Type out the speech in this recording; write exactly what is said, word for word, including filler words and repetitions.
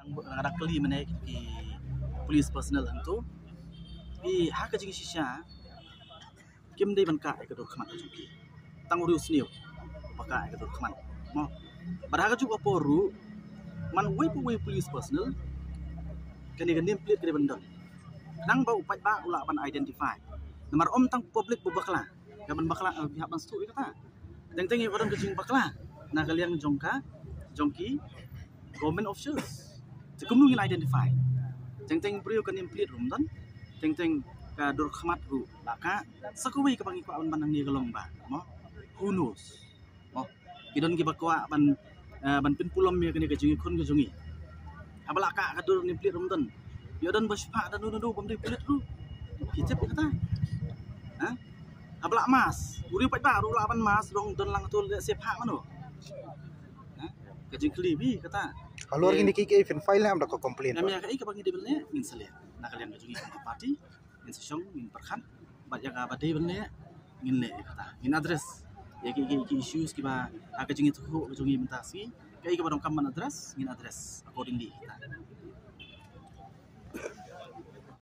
Nga da kylli mynne ki police personnel hangto. Ki ha ka jingshisha kim dei ban kah ïa ka dur khmat ka jong ki. Tang u riewsniew ba kah ïa ka dur khmat. Mo. Bad ha ka juh ka por ruh man uwei pa uwei police personnel kane ka name plate ka dei ban don. Khnang ba u paidbah u lah ban identify. Namar ym tang public ba bakla. Ka ban bakla, eh, ki hap ban sngewthuh ïa kata. Teng teng ïa ka don ka jingbakla na ka liang jong ka, jong ki government officials. Te kumno ngin identify? Teng teng briew ka name plate ruh ym don. Teng teng ka dur khmat ruh la kah. Sa kawei kaba ngi kwah ban ban hangne ka long ba, mo? Who knows? Mo, ki don kiba kwah ban, eh, ban pynpulom ïa kane ka jingïakhun ka jong ngi. Haba la kah ka dur name plate ruh ym don. Ïoh don ba shiphah da uno uno bym dei pulit ruh. Ki tip ïa kata. Ha? Haba la mask, u riew paidbah ruh lah ban mask, dang don lang tu leh shiphah mano. Ha? Ka jingkylli bha kata. Halor kine ki, ki phin file ne em da ka complaint? Em, ïa kaei kaba ngi dei ban leh ngin sa leh. Na ka liang ka jong ngi ka party ngin sa shong ngin pyrkhat bad ïa kaba dei ban leh ngin leh ïa kata, ngin address ïa ki, ki, ki issues kiba ha ka jingïathuhkhana ka jong ngi mynta shi, kaei kaba donkam ban address ngin address accordingly kata.